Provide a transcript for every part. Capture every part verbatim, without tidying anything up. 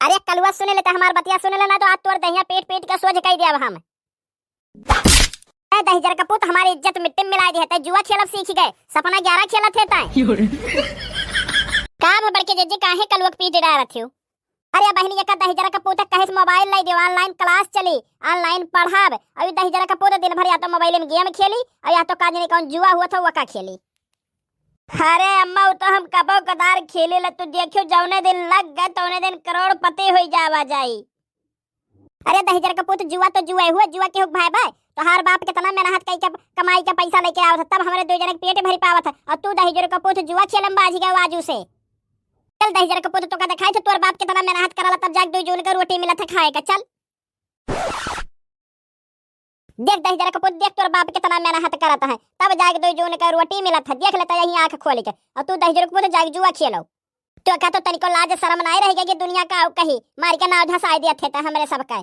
अरे कलुआ सुने ले त हमार बतिया सुने ले, ना तो आज तोर दहिया पीट पीट के सोझ कई देब हम। ए दहिजर का पूत, हमारी इज्जत मिट्टी में मिला दी है, तै जुआ खेलब सीख गए, सपना ग्यारह खेलत है तै। का भ बड़के जज्जी, काहे कलुआ के पीट डारत हो? अरे बहिनी, एका दहिजर का पूत कहे से मोबाइल लाई दियो, online class चली, online पढ़ाब। अभी दहिजर का पूत दिन भर या तो मोबाइल में गेम खेली और या तो का जाने कौन जुआ हुआ था वो का खेली। अरे अम्मा, वो तो हम कबो कदार खेले ला, तू देखियो जौने दिन लग गए तौने दिन करोड़पति होई जावा जाई। अरे दहिजर का पूत, जुआ तो जुआ हुआ, जुआ केहू के भाई बा? तोहार बाप कितना मेहनत कई के कमाई के पैसा लेके आवत है, तब हमरे दो जने के पेट भरी पावत है, और तू दहिजर का पूत जुआ खेलम बाझ गए आजू से। चल दहिजर का पूत, तोका दिखाई थे तोर बाप कितना मेहनत करला, तब जाके दो जून का रोटी मिलत है खाए का। चल देख दहिजर का पूत, देख तोर बाप कितना मेहनत करत है, तब जाके दो जून का रोटी मिलत है, देख लेता यही आँख खोल के, और तू दहिजर का पूत जाके जुआ खेलो। तोका तो तनिको लाज शरम नाई रह गई कि दुनिया का कही, मार के नाव धसाई दिया थे त हमरे सबका।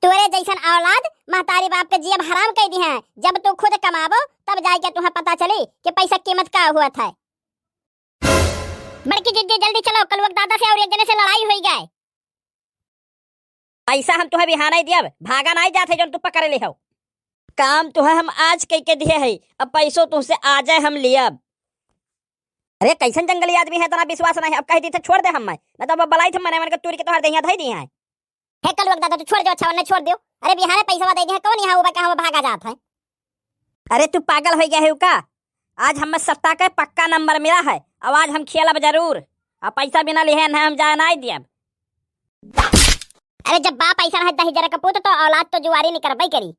तोरे जैसन औलाद महतारी बाप के जियब हराम कई दी है। जब तू खुद कमाबो तब जाके तुहें पता चली कि पैसा कीमत का हुआ था। बड़की जिज्जी जल्दी चलो, कलुआ के दादा से और एक जने से लड़ाई होई गए। पैसा हम तुहें बिहान ही दियब, भागा नाई जात है जौन तू पकड़ ले हो। काम तुहें हम आज कई के दिए है, अब पैसो तुहसे आजे हम लियब। अरे कैसन जंगली आदमी है, इतना विश्वास नहीं, अब कह दी थे छोड़ दे हम मैं, न तो अब बलाई थे मने मन के तूर के तोहर दहिया धई दी है। हे कलुआ के दादा, तू छोड़ दो, अच्छा, उन्हें छोड़ दो। अरे बिहाने पैसा दे दी है, कौन यहाँ उबा कहाँ भागा जात है? अरे तू पागल हो गया है का? आज हम सत्ता के पक्का नंबर मिला है, अब आज हम खेलब जरूर, अब पैसा बिना लिहे न हम जाए नाई दियब। अरे जब बाप ऐसा है दहिजर का पूत, तो औलाद तो जुआरी निकरबे करी।